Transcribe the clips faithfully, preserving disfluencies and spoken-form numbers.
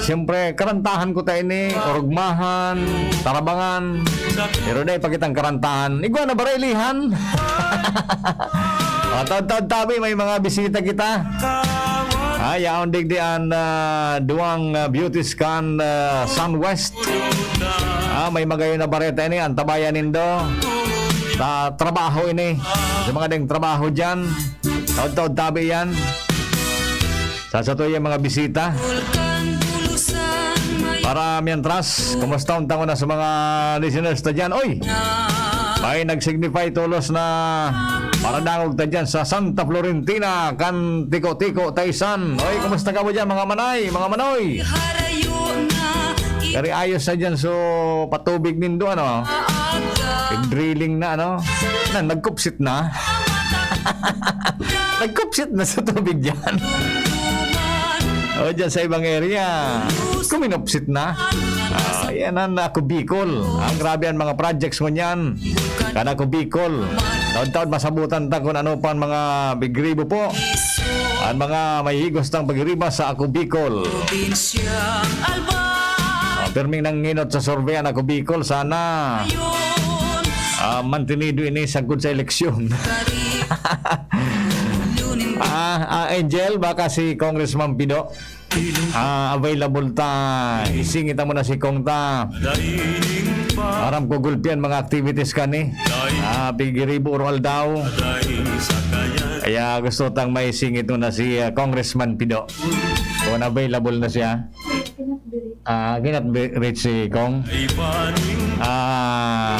Siyempre, karantahan ko ta ini, Orugmahan, Tarabangan. Pero na ipakitang karantahan. Igwa na ba, Railihan? Ah, taod-taod tabi, may mga bisita kita. Ah, yaon digdi an, ah, duwang, ah, beauties kan, ah, Sunwest. Ah, may magayon na bareta ini, antabayan nindo. Ta-, trabaho ini. Sa mga ding trabaho dyan, taod-taod tabi yan. Sa satuya mga bisita. Para mientras, kumusta unta ko na sa mga listeners ta dyan? Oy! May nag-signify tolos na paradangog ta dyan sa Santa Florentina, kan Tiko-Tiko, Taysan. Oy, kumusta ka mo dyan, mga manay, mga manoy? Kari ayos na dyan, so patubig nindo, ano? Drilling na, ano? Na, nagkupsit na. Nagkupsit na sa tubig dyan. O, dyan sa ibang area. Kuminupsit na. Ah, yan ang Ako Bicol. Ang grabe ang mga projects ngunyan. Kan Ako Bicol. Taon-taon masabutan ta kung ano pang mga bigribo po. Ang mga may higos ng pagriba sa Ako Bicol. Ah, pirming nanginot sa survey ang Ako Bicol. Sana, ah, mantenido ini sagkod sa eleksyon. Ah, ah, Angel, baka si Congressman Pido, ah, available ta. Isingit mo na si Kong ta. Aram ko gulpian mga activities kani. Ah, pigiribo oro aldaw. Kaya gusto tang may singit na si, ah, Congressman Pido. Kung available na siya. Ah, cannot be reach si Kong. Ah,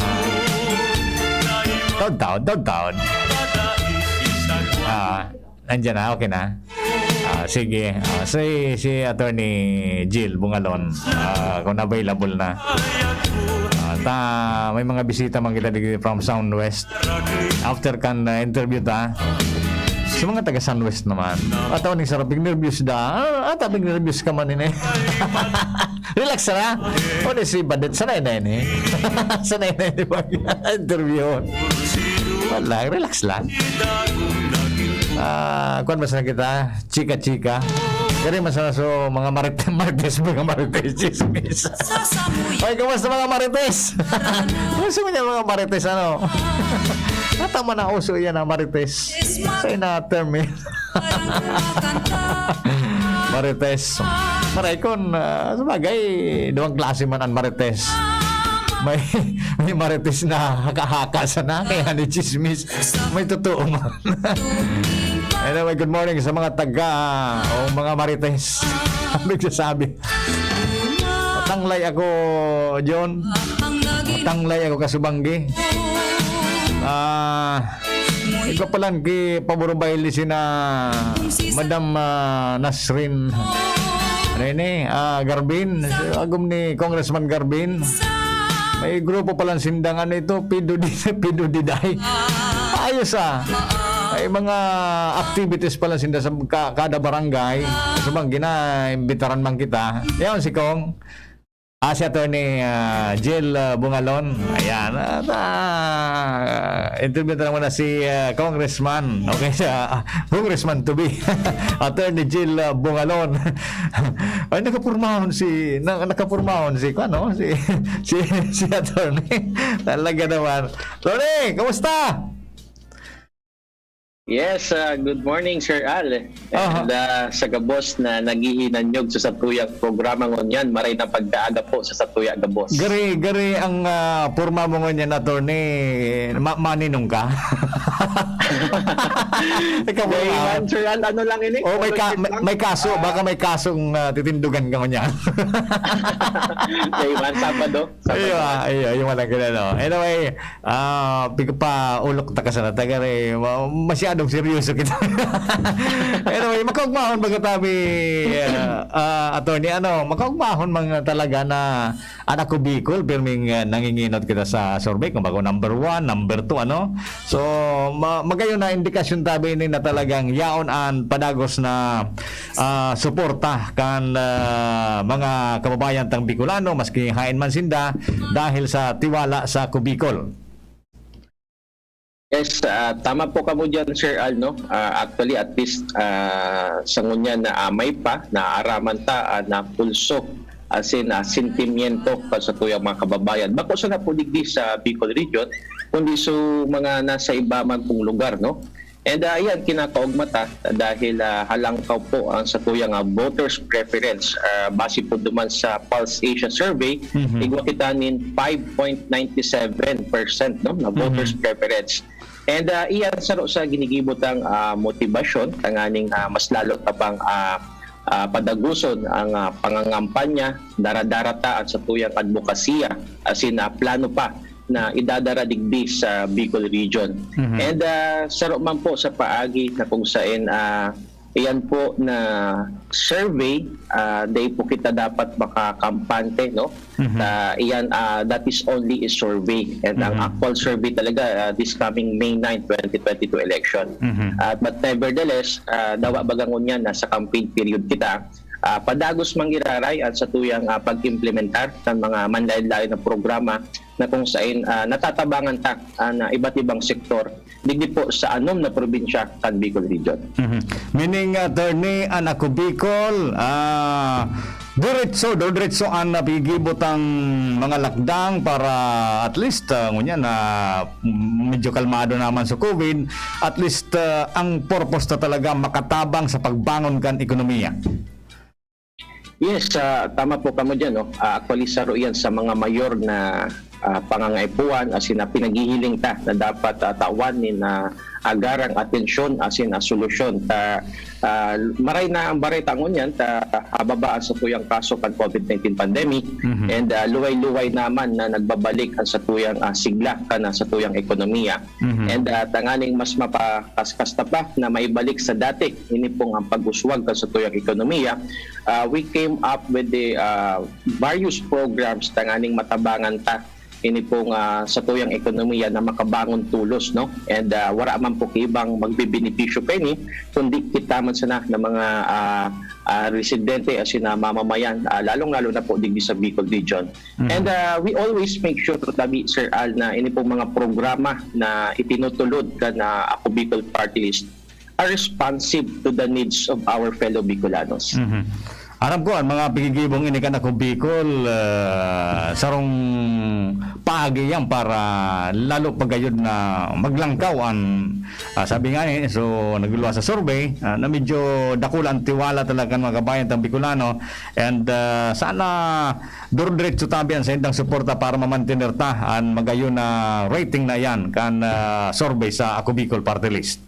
taon-taon, taon-taon. Ah, nandiyan na, okay na. Ah, sige. Ah, si, si Attorney Jill Bungalon, ah, kung available na. Ah, ta, may mga bisita man kita digdi from Sound West. After kan, ah, interview ta, sa mga taga Sunwest naman. Ataw ni saraping nervyos da. Ah, atabing nervyos ka man ini. Relax na. O, di si Badet, sanay na ini. Sanay na ini pag interview. Wala, relax lang. Ah, kuwan, basta na kita. Chika-chika. Kaya mas na so, mga marit-, marites, mga marites, chismis. Ay, kumusta mga marites? Gusto mo niya mga marites, ano? Natama na uso yan ang marites. Sa ina-term eh. Marites. Maray kon, ah, sabagay, duwang klase man ang marites. May, may marites na haka-haka sana, kaya ni chismis. May totoo man. Anyway, good morning sa mga taga o mga marites. Ang nagsasabi. Tanglay ako, John. Tanglay ako, kasubanggi. Ah, ikaw palan ki pabor baile sina Madam, ah, Nasrin. Ano yun eh? Ah, Garbin. Agom ni Congressman Garbin. May grupo palan sindang ano ito, Pido di, Pido di day. Ayos ah. May mga activities pala sinda sa ka-, kada barangay. Sa mga gina-, imbitaran man kita. Yan si Kong. Ah, si Attorney, ah, Jill, ah, Bungalon. Ayan. At, ah, interview na muna si, ah, Congressman. Okay, siya, ah, Congressman to be. Attorney Jill, ah, Bungalon. Ay, nakapurmahon si, na, nakapurmahon si, ano, si, si, si Attorney. Talaga naman. Attorney, kumusta? Yes, ah, good morning, Sir Al. Aha. And, ah, sa gabos na naghihinanyog sa satuyang programa ngunyan, maray na pagkaaga po sa satuya gabos. Gari, gari ang, ah, porma mo ngunyan, attorney. Ma-, maninong ka? Ikaw po, Gayman, ah. Sir Al, ano lang ini? Oh, may ka-, Apologies may, lang. May kaso, Ah. Baka may kasong, ah, titindugan ka ngunyan. Gayman, Sabado. Iyo, ah, iyo, yung walang kilala. Anyway, ah, pig-, pa ulok ta ka sana, taga re, ma-, masyadong seryoso kita. Anyway, makaugmahon baga tabi, ah, ah, attorney, ano, makaugmahon mga talaga na anak ko Bicol, pirming, ah, nanginginot kita sa survey, kung bago number one, number two, ano. So, ma-, magayon na indikasyon tabi ini na talagang yaon an padagos na ah, suporta kan, ah, mga kababayan tang Bicolano, maski haen man sinda, dahil sa tiwala sa Kubicol. Yes, ah, tama po kamo diyan, Sir Al, no? Ah, actually, at least, ah, sa ngunyan na amay pa, naaraman ta, ah, na pulso, as in, ah, sentimiento pa sa tuyang mga kababayan. Bako sana po digdi sa Bicol Region, kundi sa mga nasa iba man pong lugar, no? And, ah, yan, kinakaugma ta dahil, ah, halangkaw po ang sa tuyang, ah, voters preference. Ah, base po duman sa Pulse Asia Survey, Mhm. igwa kita nin five point nine seven percent, no, na voters Mhm. preference. And, ah, iyan saro sa ginigibo tang, ah, motibasyon tanganing, ah, mas lalo ta pang, ah, ah, padaguson ang, ah, pangangampanya, dara-dara ta an satuyang adbokasiya, asin, ah, plano pa na idadara digdi sa Bicol Region. Mhm. And, ah, saro man po sa paagi na kung saen, ah, iyan po na survey, ah, dai po kita dapat makakampante, no? Mhm. Ah, iyan, ah, that is only a survey. And ang Mhm. actual survey talaga, ah, this coming May nine, twenty twenty-two election. Mhm. Ah, but nevertheless, ah, dawa baga ngunyan, nasa campaign period kita. Ah, padagos man giraray ang satuyang, ah, pag-implementar kan mga manlaen-laen na programa na kung saen, ah, natatabangan ta, ah, na iba't ibang sektor digdi po sa anom na probinsya kan Bicol Region. Mhm. Meaning, attorney, an Ako Bicol, ah, diretso, diretso an nagigibo tang mga lakdang para at least, ah, ngunyan na medyo kalmado naman sa COVID, at least, ah, ang purpose ta talaga makatabang sa pagbangon kan ekonomiya. Yes, ah, tama po kamo diyan, no? Ah, actually, saro iyan sa mga mayor na, ah, pangangaipuhan, asin na pinaghihiling ta na dapat, ah, tawan nin, ah, agarang atensyon, asin, ah, solusyon. Ta, ah, maray na ang bareta ngunyan, ta, hababa ang satuyang kaso kan COVID nineteen pandemic, Mhm. and, ah, luway-luway naman na nagbabalik ang satuyang, ah, sigla kan, ah, satuyang ekonomiya. Mhm. And, ah, tanganing mas mapakaskas ta pa na maibalik sa dati, ini pong ang pag-uswag kan satuyang ekonomiya, ah, we came up with the, ah, various programs tanganing matabangan ta ini pong, ah, satuyang ekonomiya na makabangon tolos, no? And, ah, wara man po kaibang magbebenepisyo kaini, kundi kita man sana na mga, ah, ah, residente, asin na mamamayan, ah, lalong-lalo na po digdi sa Bicol Region. Mhm. And, ah, we always make sure, tabi, Sir Al, na ini pong mga programa na itinutulod kan, ah, Ako Bicol Party List are responsive to the needs of our fellow Bicolanos. Mhm. Aram ko, ang mga pigigibong ini kan Ako Bicol, ah, sarong paagi yan para lalo pa gayod na maglangkaw an, ah, sabi nga ni, so, nagluluwas sa survey, ah, na medyo dakula ang tiwala talaga kan mga kabayan tang Bicolano. And, ah, sana duro-diretso tabi an saindang suporta para mamantener ta an magayon na rating na iyan kan, ah, survey sa Ako Bicol Party List.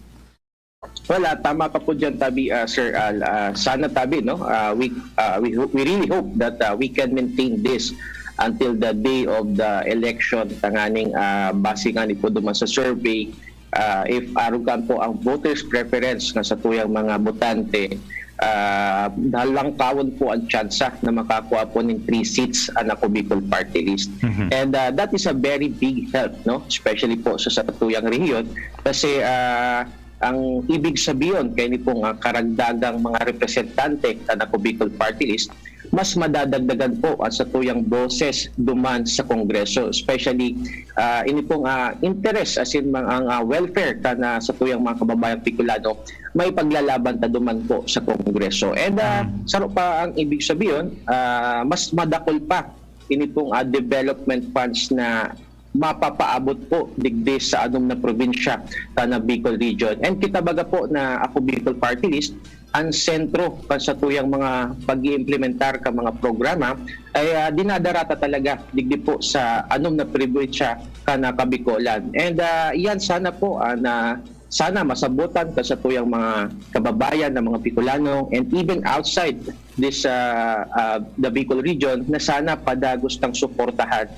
Well, ah, tama ka po diyan, tabi, ah, Sir Al. Ah, sana, tabi, no? Ah, we, ah, we ho-, we really hope that, ah, we can maintain this until the day of the election. Tanganing, ah, base nga ni po duman sa survey, ah, if arog kan po ang voters' preference nga satuyang mga botante, ah, halangkawon po ang tsansa na makakua po nin three seats an Ako Bicol Party List. Mhm. And, ah, that is a very big help, no? Especially po sa satuyang rehiyon. Kasi, ah, ang ibig sabihon kaini pong, ah, karagdagang mga representante kan Ako Bicol Party List, mas madadagdagan po ang satuyang boses duman sa Kongreso, especially, ah, ini pong, ah, interes, asin mang, ang, ah, welfare kan, ah, satuyang mga kababayang Bicolano, maipaglalaban ta duman po sa Kongreso. And, ah, Mm. saro pa ang ibig sabihon, ah, mas madakol pa ini pong, ah, development funds na mapapaabot po digdi sa anom na probinsya kan Bicol Region. And kita baga po na Ako Bicol Party List, ang sentro kan satuyang mga pag-iimplementar kan mga programa ay, ah, dinadara ta talaga digdi po sa anom na probinsya kan, ah, Kabicolan. And, ah, iyan sana po, ah, na sana masabotan kan satuyang mga kababayan na mga Bicolano and even outside this, ah, ah, the Bicol region na sana padagos tang suportahan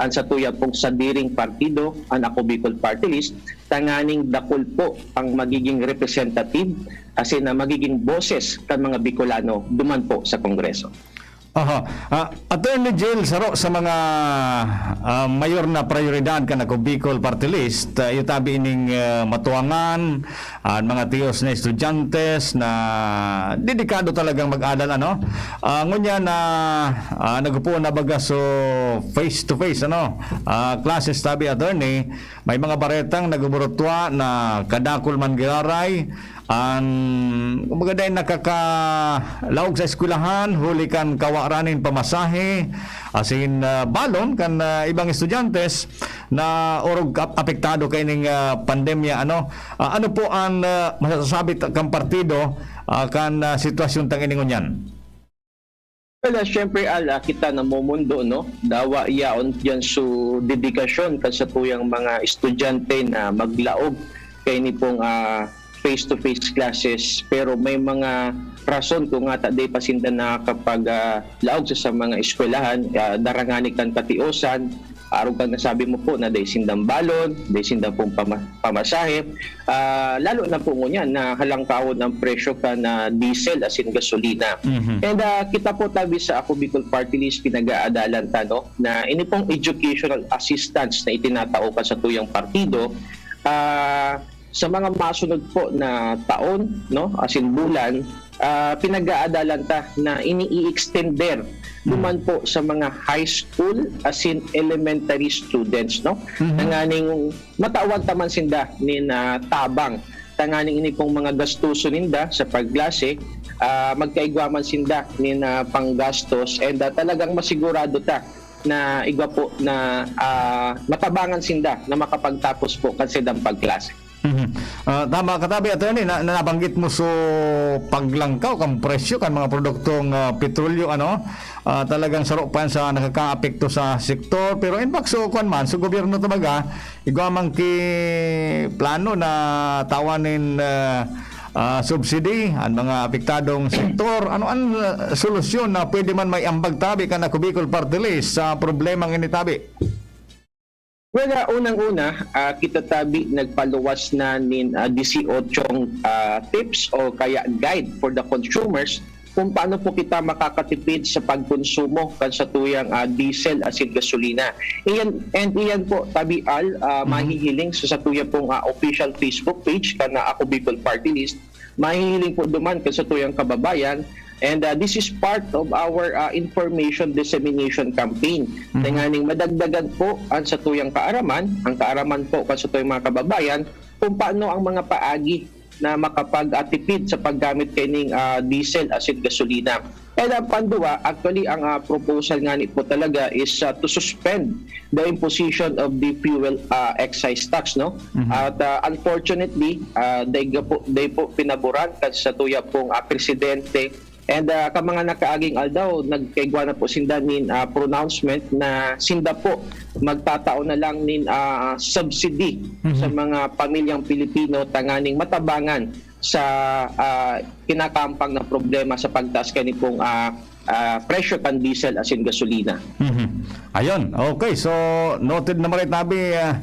an satuya pong sadiring partido, an Ako Bicol Party List, tanganing dakul po ang magiging representative, asin na magiging boses kan mga Bicolano duman po sa Kongreso. Aha. Ah, Attorney Jill, saro sa mga, ah, mayor na prayoridad kan Ako Bicol Party List, ah, iyo tabi ining, ah, matuwangan, an mga tiyos na estudyante na dedikado talagang mag-adal, ano? Ah, ngunyan na, ah, nagpoon na baga so face to face, ano? Ah, classes tabi, attorney, may mga baretang nagbuburutwa na kadakul man giraray an, kumbaga, dai nakakalaog sa eskwelahan huli kan kawa ra nin pamasahe, asin, ah, balon kan, ah, ibang estudyante na orog ap-, apektado kaining, ah, pandemya, ano? Ah, ano po an, ah, masasabi ta-, kan partido, ah, kan, ah, sitwasyon tang ini ngunyan? Well, ah, syempre, Al, ah, kita namomondo, no? Dawa yaon diyan so dedikasyon kan satuyang mga estudyante na maglaog kaini pong, ah, face-to-face classes. Pero may mga rason kung ngata dai pa sinda nakakapag, ah, laog sa, sa mga eskwelahan, ah, darangani kan katiosan, arog kan nasabi mo po na dai sindang balon, dai sindang pong pama-, pamasahe. Ah, lalo na po ngunyan na halangkawon ang presyo kan, ah, diesel asin gasolina. Mhm. And, ah, kita po tabi sa Ako Bicol Party List, pinag-aadalan ta, no, na ini pong educational assistance na itinatao kan satuyang partido, ah, sa mga masunod po na taon, no, asin bulan, ah, pinag-aadalan ta na ini i-extender Mhm. duman po sa mga high school asin elementary students, no? Mhm. Tanganing matawan ta man sinda nin, ah, tabang. Tanganing ini pong mga gastuson ninda sa pagklase, ah, magkaigwa man sinda nin, ah, panggastos, and, ah, talagang masigurado ta na igwa po na, ah, matabangan sinda na makapagtapos po kan saindang pagklase. Mhm. Ah, tama ka tabi, attorney, na, na nabanggit mo so paglangkaw kan presyo kan mga produktong, ah, petrolyo, ano? Ah, talagang saro pa yan sa nakakaapekto sa sektor. Pero in fact, so, kwan man, so gobyerno talaga, igwa man ki plano na tawan nin, ah, ah, subsidy an mga apektadong sektor. Ano an, ah, solusyon na pwede man may ambag tabi kan Ako Bicol Party List sa problemang ini tabi? Well, ah, unang-una, ah, kita tabi nagpaluwas na nin, ah, disiotsyong, ah, tips o kaya guide for the consumers kung paano po kita makakatipid sa pagkonsumo kan satuyang, ah, diesel asin gasolina. Iyan, and iyan po, tabi Al, ah, Mhm. mahihiling sa satuya pong, ah, official Facebook page kan, ah, Ako Bicol Party List. Mahihiling po duman kan satuyang kababayan. And, ah, this is part of our, ah, information dissemination campaign. Mhm. Tanganing madagdagan po ang satuyang kaaraman, ang kaaraman po kan satuyang mga kababayan, kung paano ang mga paagi na makapag-, ah, tipid sa paggamit kaining, ah, diesel asin gasolina. And ang panduwa, actually, ang, ah, proposal ngani po talaga is, ah, to suspend the imposition of the fuel, ah, excise tax, no? Mhm. At, ah, unfortunately, ah, dai ga po, dai po pinaboran kan satuya pong, ah, presidente. And, ah, kan mga nakaaging aldaw, nagkaigwa na po sinda nin, ah, pronouncement na sinda po magtatao na lang nin, ah, subsidy Mhm. sa mga pamilyang Pilipino tanganing matabangan sa, ah, kinakampang na problema sa pagtaas kani pong, ah, ah, presyo kan diesel asin gasolina. Mhm. Ayun. Okay. So, noted na maray tabi, ah,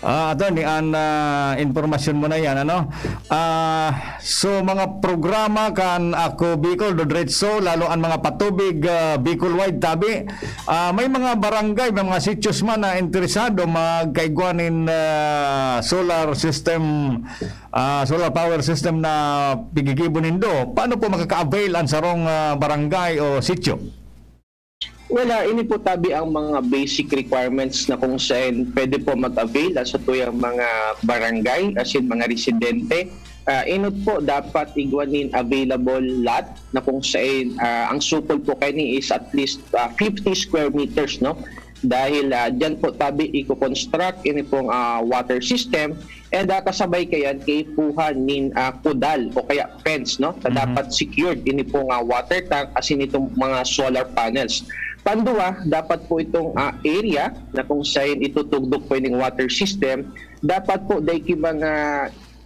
ah, attorney, an, ah, impormasyon mo na yan, ano? Ah, so, mga programa kan Ako Bicol, Dodretso, lalo an mga patubig, ah, Bicol-wide tabi. Ah, may mga barangay, may mga sitios man na interesado magkaigwa nin, ah, solar system, ah, solar power system na pigigibo nindo. Paano po makaka-avail an sarong, ah, barangay o sitio? Well, ah, ini po tabi ang mga basic requirements na kung saan pwede po mag-avail, ah, sa tuyang mga barangay, as in mga residente. Ah, inot po dapat igwa nin available lot na kung saan, ah, ang sukol po kani is at least, ah, fifty square meters, no? Dahil, ah, diyan po tabi iko-construct ini pong, ah, water system, and, ah, kasabay kayan kaipuhan nin, ah, kudal o kaya fence, no? Na Mhm. dapat secured ini pong, ah, water tank asin itong mga solar panels. Panduwa, dapat po itong, ah, area na kung saan itutugdok po ining water system, dapat po dai ki mga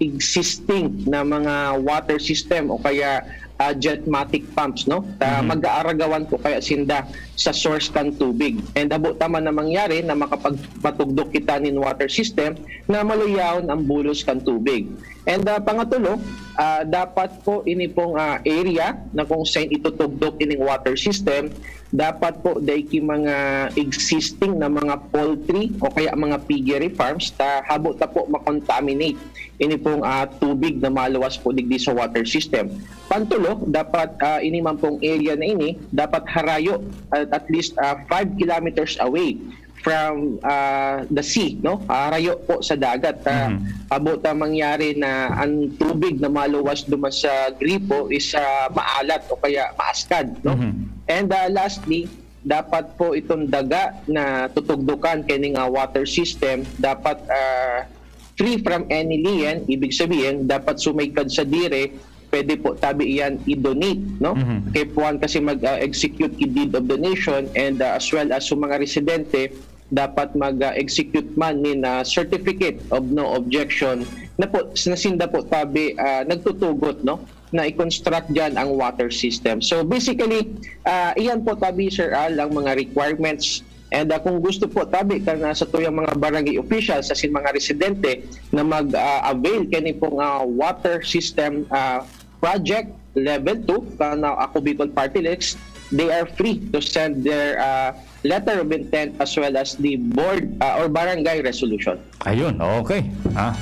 existing na mga water system o kaya, ah, jetmatic pumps, no? Ta Mhm. mag-aaragawan po kaya sinda sa source kan tubig. And habo ta man na mangyari na makapagpatugdok kita nin water system na maluyahon ang bulos kan tubig. And, ah, pangatulo, ah, dapat po ini pong, ah, area na kung saan itutugdok ining water system, dapat po dai ki mga existing na mga poultry o kaya mga piggery farms ta habo ta po makontaminate ini pong, ah, tubig na maluwas po digdi sa water system. Pantulo, dapat, ah, ini man pong area na ini, dapat harayo at, at least, ah, five kilometers away from, ah, the sea, no? Harayo po sa dagat. Ah, Mhm. habo ta mangyari na ang tubig na maluwas duman sa gripo is, ah, maalat o kaya maaskad, no? Mhm. And, ah, lastly, dapat po itong daga na tutugdukan kaning, ah, water system, dapat, ah, free from any lien, ibig sabihin, dapat sumaykad sa dire, pwede po tabi iyan i-donate, no? Mhm. Kay puwan kasi mag, ah, execute ki deed of donation and, ah, as well as sa mga residente, dapat mag, ah, execute man nin, ah, certificate of no objection na po, na sinda po tabi, ah, nagtutugot, no? Na i-construct diyan ang water system. So basically, ah, iyan po tabi, Sir Al, ang mga requirements. And, ah, kung gusto po tabi kan, ah, satuyang mga barangay officials asin mga residente na mag, ah, avail kani pong, ah, water system, ah, project level two kan, ah, Ako Bicol Party List, they are free to send their, ah, letter of intent as well as the board, ah, or barangay resolution. Ayun, okay. Ah.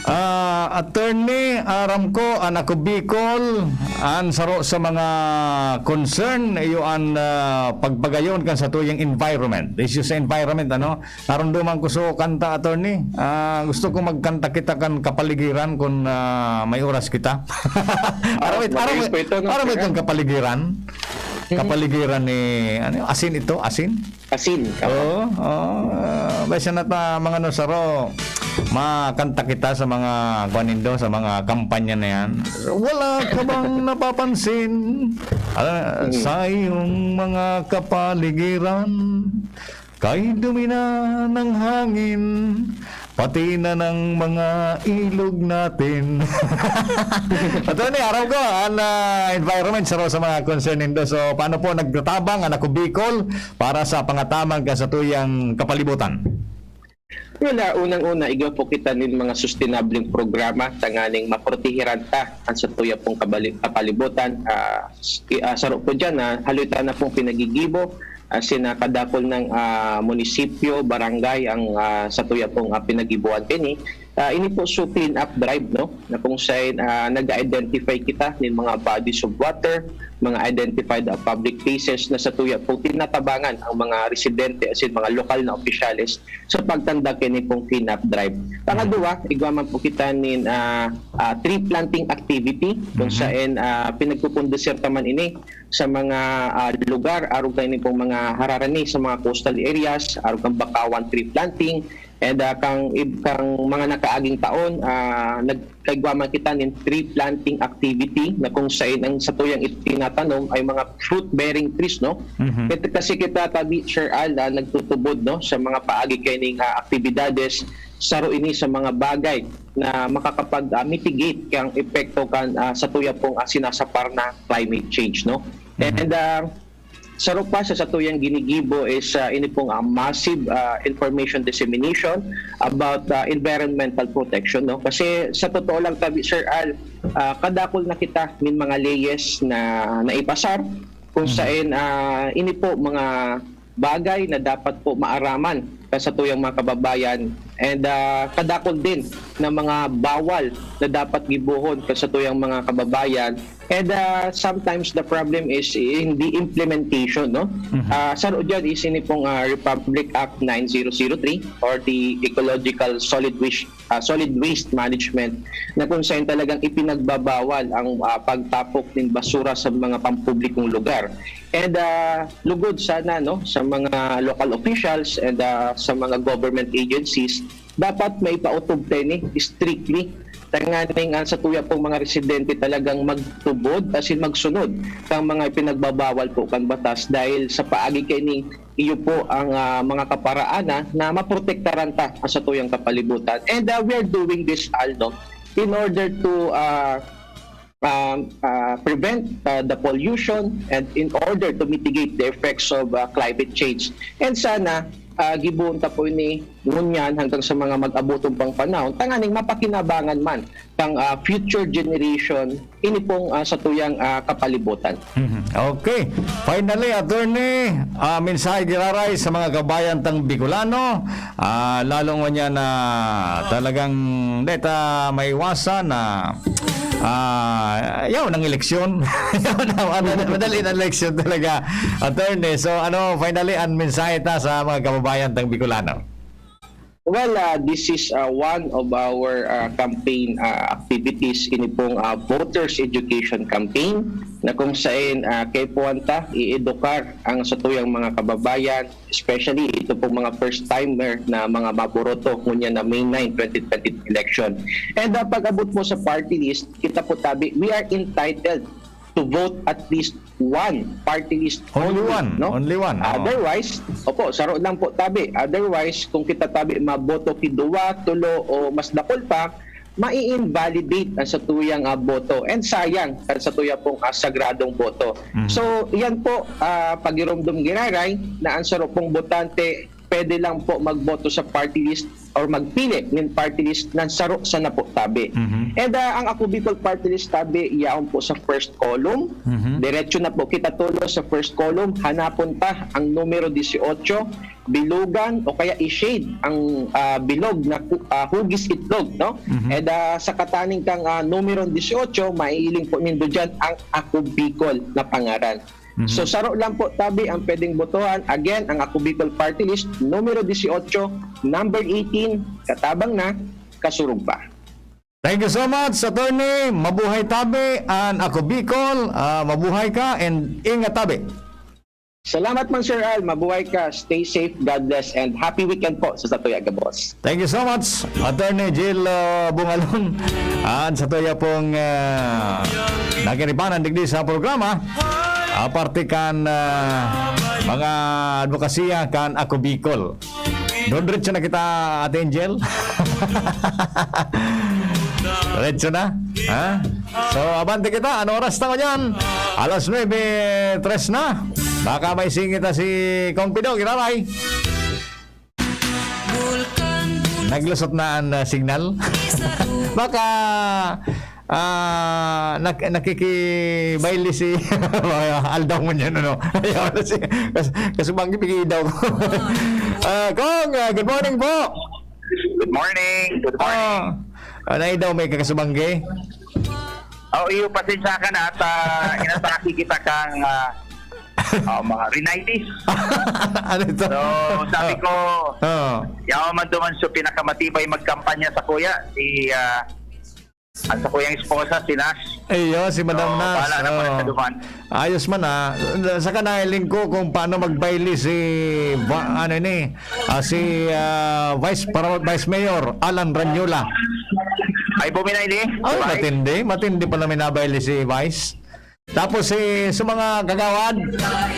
Ah, attorney, aram ko, an Ako Bicol, an saro sa mga concern, iyo an, ah, pagpagayon kan satuyang environment. Issue sa environment, ano? Narumduman ko so kanta, attorney. Ah, gusto ko magkanta kita kan kapaligiran kun, ah, may oras kita. Ah, Aram it-, aram maayos it-, po ito, no, aram sir? Itong kapaligiran. Mhm. Kapaligiran ni, ano, asin ito, asin? Asin, oo. Oo, oo. Ah, basta na ta, mga no, saro, makanta kita sa mga, kuwan nindo, sa mga kampanya na yan. Wala ka bang napapansin, ah, Mm. sa iyong mga kapaligiran? Kay dumi na ng hangin, pati na ng mga ilog natin. Attorney, aram ko, an, ah, environment saro sa mga concern nindo. So, paano po nagtatabang an Ako Bicol para sa pangatamang kan satuyang kapalibutan? Wala, unang-una, igwa po kita nin mga sustenableng programa tanganing maprotehiran ta an satuya pong kabali-, kapalibutan. Ah, s-, i-, ah, saro po diyan na haloy ta na pong pinagigibo, asin, ah, kadakul nang, ah, munisipyo, barangay ang, ah, satuya pong, ah, pinagibuan kini. Ah, ini po so clean up drive, no? Na kung saan, ah, nag-identify kita nin mga bodies of water, mga identified, ah, public places na satuya pong tinatabangan ang mga residente asin mga lokal na opisyales sa pagtanda kini pong clean up drive. Pangaduwa, igwa man po kita nin, ah, ah, tree planting activity kung Mhm. saan, ah, pinagpupundusir ta man ini sa mga, ah, lugar, arog kaini pong mga hararani sa mga coastal areas, arog kan bakawan tree planting, and, ah, kang ib-, kang mga nakaaging taon, ah, nagkaigwa man kita nin tree planting activity na kung saan ang satuyang itinatanom ay mga fruit-bearing trees, no? Mhm. Kasi kita tabi, Sir Al, ah, nagtutubod, no, sa mga paagi kaining, ah, aktibidades, saro ini sa mga bagay na makakapag, ah, mitigate kang epekto kan, ah, satuya pong, ah, sinasapar na climate change, no? Mhm. And, ah, saro pa sa satuyang ginigibo is, ah, ini pong, ah, massive, ah, information dissemination about, ah, environmental protection, no? Kasi sa totoo lang tabi, Sir Al, ah, kadakul na kita nin mga leyes na naipasar kung Mhm. saan, ah, ini po mga bagay na dapat po maaraman kan satuyang mga kababayan and, ah, kadakul din na mga bawal na dapat gibohon kan satuyang mga kababayan. And, ah, sometimes the problem is in the implementation, no? Mhm. Ah, saro diyan is ini pong, ah, Republic Act nine zero zero three or the Ecological Solid Waste, ah, Solid Waste Management na kung saan talagang ipinagbabawal ang, ah, pagtapok nin basura sa mga pampublikong lugar. And, ah, lugod sana, no, sa mga local officials and, ah, sa mga government agencies, dapat maipaotob ta ini strictly. Tanganing ang satuya pong mga residente talagang magtubod, as in magsunod kang mga ipinagbabawal po kan batas, dahil sa paagi kaini, iyo po ang, ah, mga kaparaanan na maprotektaran ta ang satuyang kapalibutan. And, ah, we are doing this, Al, no, in order to, ah, um, uh, prevent uh, the pollution and in order to mitigate the effects of uh, climate change. And sana, uh, gibohon ta po ini ngunyan hanggang sa mga mag-abotong pang panahon, tanganing mapakinabangan man kang uh, future generation ini pong uh, satuyang uh, kapalibutan. Mhm. Okay. Finally, attorney, ah, mensahe giraray sa mga kabayan tang Bicolano, ah, lalong ngunyan na talagang di ta maiwasan na, ah, yaw ng eleksyon. Yaw na, ano, madali na eleksyon talaga, attorney. So, ano, finally, ang mensahe ta sa mga kababayan tang Bicolano? Well, uh, this is uh, one of our uh, campaign uh, activities, ini pong uh, voters education campaign na kung saan uh, kaipuhan ta i-edukar ang satuyang mga kababayan, especially ito pong mga first timer na mga maburoto ngunyan na May nine, twenty twenty election. And uh, pag-abot po sa party list, kita po tabi, we are entitled to vote at least one party list Only only, one, no? Only one, oo. Otherwise, opo, saro lang po tabi. Otherwise, kung kita tabi maboto ki duwa, tulo o mas dakul pa, mai-invalidate ang satuyang ah, boto. And sayang ang satuya pong ah, sagradong boto. Mhm. So, yan po, ah, pagiromdom giraray na ang saro pong botante pwede lang po magboto sa party list or magpili nin party list ng saro sa napo tabi. Mhm. And ah, ang Ako Bicol Party List tabi, yaon po sa first column. Mhm. Diretso na po kita tulo sa first column. Hanapon ta ang numero dieciocho, bilugan o kaya i-shade ang ah, bilog na ku- ah, hugis itlog, no? Mhm. And ah, sa kataning kang ah, numero dieciocho, maiiling po nindo dyan ang Ako Bicol na pangaran. Mhm. So, saro lang po tabi ang pwedeng botohan. Again, ang Ako Bicol Party List, numero dieciocho, number eighteen, katabang na, kasurog pa. Thank you so much, attorney. Mabuhay tabi, and Ako Bicol, ah, mabuhay ka, and ingat tabi. Salamat man, Sir Al. Mabuhay ka. Stay safe. God bless. And happy weekend po sa satuya gabos. Thank you so much, Attorney Jill uh, Bungalon. At sa tuya pong uh, nakiripanan digdi sa programa, aparte kan uh, mga advokasya kan Ako Bicol. Doon diretso na kita, Ate Angel. Diretso na. Ha? So, abante kita. Ano oras na ko dyan? Alas nuebe tres na. Baka may singit na si Kong Pido. Giraray. Naglusot na ang uh, signal. Baka ah, nak- nakikibaili si aldaw mo niyan, ano? Ayaw na si kas- kasubanggi, pigi daw. Ah, Kong, ah, good morning po. Good morning. Good morning. Ah, ah, naidaw may kakasubanggi. Oh, iyo, pasensya ka na at uh, inatake kita kang uh, uh, mga rhinitis. Ano ito? So, sabi ko, Oh. yawa man duman sa pinakamatibay magkampanya sa kuya, si uh, at sa kuyang esposa, si Nas. Iyo, si Madam So, Nas. bahala na pala Oo. Sa duman. Ayos man ah. Saka nahiling ko kung paano magbaili si va- ano ni, ah, si ah, Vice para Vice Mayor Alan Ranyola. Ay, buminay ni? Ay, matindi. Matindi pala may nabaili si Vice. Tapos si sa mga kagawad,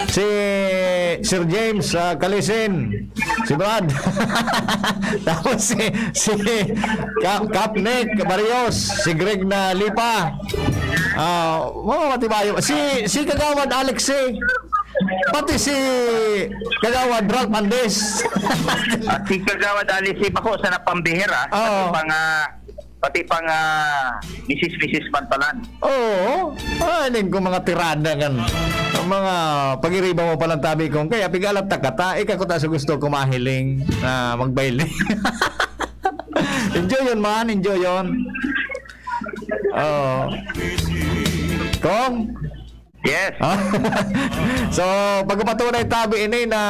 si Sir James ah, Kalisin, si Brad. Tapos si si Ka- Kapnik Barrios, si Greg na Lipa. Ah, mga matibayo. Si si kagawad Alex eh. Pati si kagawad Ralph Andes. At si Kagawad Alice, iba ko sa napambihira. Oo. Pati pang, ah, pati pang ah, misis-misis man palan. Oo. Ah, ining ko mga tirada kan. Ang mga pagiriba mo palang tabi kong kaya pigalat ta kata, ikaw ko ta sa gusto ko mahiling na magbaili. Enjoy yun man, enjoy yun. Oo. Kong? Yes. Ah, so, pagpatunay tabi ini na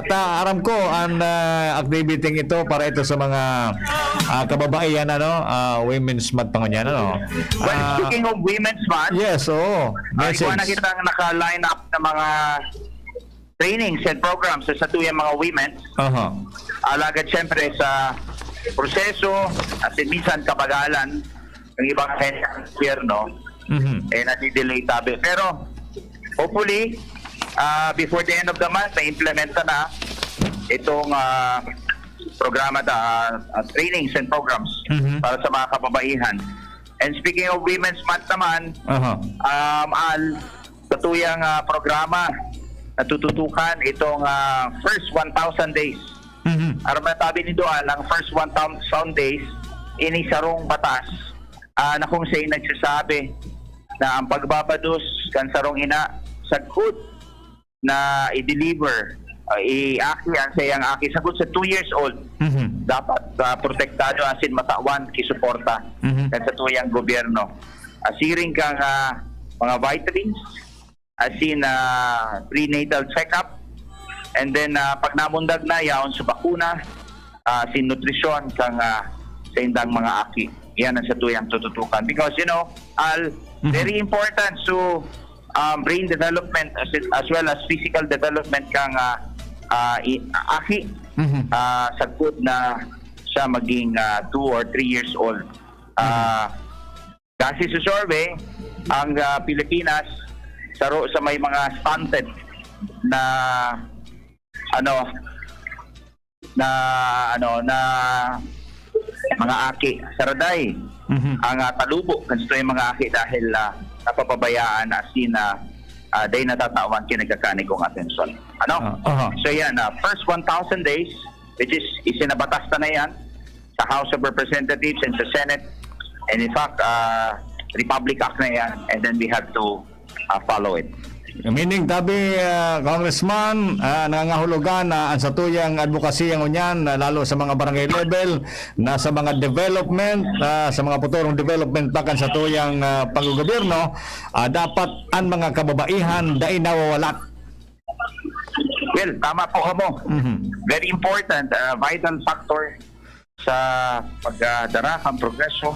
ta aram ko ang ah, activity ito para ito sa mga ah, kababaihan ano, ah, women's month pa ngunyan ano. Well, Ah, speaking of women's month, yes, oo. ay kuha na Message. Kitang naka-line up na mga trainings and programs sa satuyang mga women. Aha. Alagad siyempre sa proseso at minsan kabagalan ng ibang ahensya ng gobyerno, Mhm. eh, nadidelay tabi. Pero hopefully, ah, before the end of the month, na-implementa na itong ah, programa, ah, ah, trainings and programs Mhm. para sa mga kababaihan. And speaking of Women's Month naman, Aha. um, Al, sa tuyang, ah, programa, natututukan itong, ah, first one thousand days. Mhm. Aram na tabi nindo, Al, ang first one thousand days, ini sarong batas, ah, na kung saan nagsasabi na ang pagbabados kan sarong ina sagkod na i-deliver, ah, i-aki ang sayang aki sagkod sa two years old, Mhm. dapat, ah, protektado asin matawan ki suporta Mhm. kan sa tuyang gobyerno. Ah, siring kang, ah, mga vitamins, asin, ah, prenatal check-up, and then, ah, pag namundag na, yaon sa bakuna, ah, asin nutrisyon kang, ah, sa indang mga aki. Yan ang sa tuyang tututukan. Because, you know, Al, Mhm. very important to, um, brain development as, as well as physical development kang, ah, ah, i-, aki, Mhm. ah, sagkod na siya maging, ah, two or three years old. Ah, Mhm. Kasi sa survey, ang, ah, Pilipinas, saro sa may mga stunted na, ano, na, ano, na mga aki. Saraday Mhm. ang, ah, talubo kan satuyang mga aki dahil, ah, napapabayaan na asin na, ah, dai natatawan ki nagkakaani kong atensyon. Ano? Ah, aha. So, yan, ah, first one thousand days, which is, isinabatas na na yan sa House of Representatives and sa Senate. And in fact, ah, Republic Act na yan, and then we have to, ah, follow it. Meaning, tabi, ah, Congressman, ah, nangangahulugan na ang satuyang advokasya ngunyan, na lalo sa mga barangay level, na sa mga development, ah, sa mga puturong development pa kan satuyang, ah, panggogobyerno, ah, dapat ang mga kababaihan dai nawawalat. Well, tama po kamo. Mhm. Very important, ah, vital factor sa pagdara kan progreso,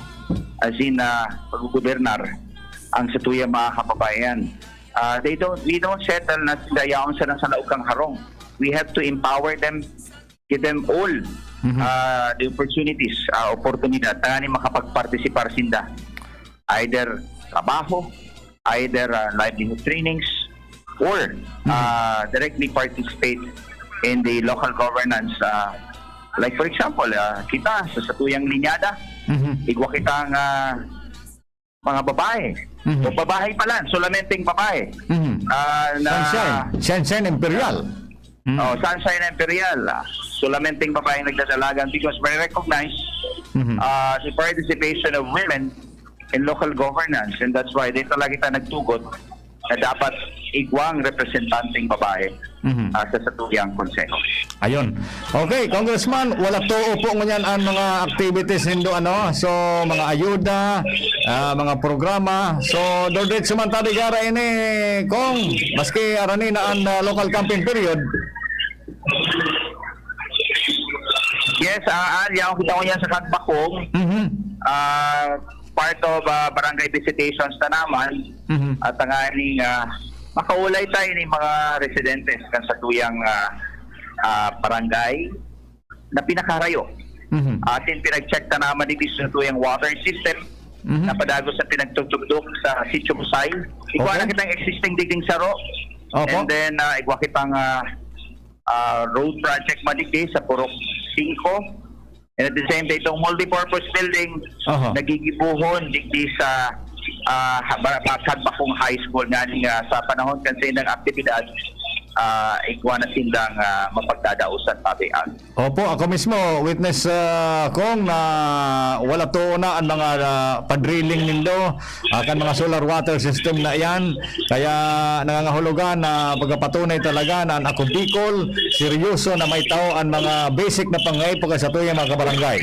as in, ah, paggogobernar ang satuyang mga kababayan. Ah, they don't, we don't settle na sinda yaon sana sa laog kan harong. We have to empower them, give them all, Mhm. ah, the opportunities, ah, oportunidad, tanganing makapagpartisipar sinda. Either trabaho, either, ah, livelihood trainings, or, Mhm. ah, directly participate in the local governance. Ah, like for example, ah, kita sa satuyang linyada, Mhm. igwa kitang, ah, mga babae. Mhm. O babae pala, solamenteng babae. Mhm. Ah, na Sunshine. Sunshine Imperial. Mhm. Oh, Sunshine Imperial. Ah, solamenteng babaeng nagdadalagan because we recognize, Mhm. ah, the participation of women in local governance, and that's why dito lagi tayo nagtugot na dapat igwang representanteng babae, Mhm. ah, sa satuyang konseho. Ayun. Okay, Congressman, wala too po ngunyan ang mga activities nindo, ano? So, mga ayuda, ah, mga programa. So, diretso man tabi gara ini, Kong, maski arani na ang, ah, local campaign period. Yes, ah, Al, yaon kita ngunyan sa Kagbakong. Mhm. Ah, part of, ah, barangay visitations na naman. Mhm. At tanganing, ah, makaulay tayo ni mga residentes kan satuyang, ah, ah, barangay na pinakaharayo. Mhm. Atin pinag-check na naman digdi sa satuyang water system Mhm. na padagos na pinagtugtugdok sa Sitio Kusay. Igwa Okay. na kitang existing digding saro. Opo. And then, ah, igwa kitang, ah, ah, road project madigdi sa Purok singko. And at the same time, itong multipurpose building, Aha. nagigibohon digdi sa, ah, ha-, ba-, ba-, Kagbakong High School. Nganing, ah, sa panahon kan sa indang aktibidad, ah, igwa na sindang, ah, mapagdadaosan, Papi Ang. Opo, ako mismo, witness, ah, kong na wala to na ang mga, ah, padrilling nindo, ah, kan mga solar water system na iyan. Kaya nangangahulugan na pagkapatunay talaga na ang Ako Bicol, seryoso na may tao ang mga basic na pangangaipo kan satuyang mga kabarangay.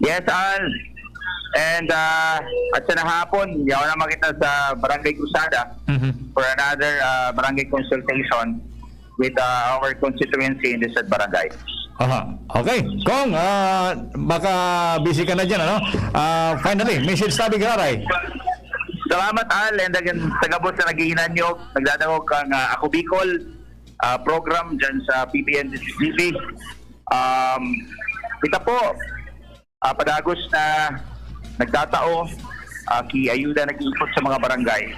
Yes, Al. And, ah, at sa nahapon, yaon naman kita sa Barangay Cruzada Mhm. for another, ah, barangay consultation with, ah, our constituency in this barangay. Aha. Okay. Kong, ah, baka busy ka na dyan, ano? Ah, finally, message tabi, Gararay. Salamat, Al, and again, sa gabos na naghihinanyog, nagdadangog kang, ah, Ako Bicol, ah, program dyan sa P B N G B. Um, kita po, ah, padagos na nagtatao, ah, ki ayuda nag-iikot sa mga barangay.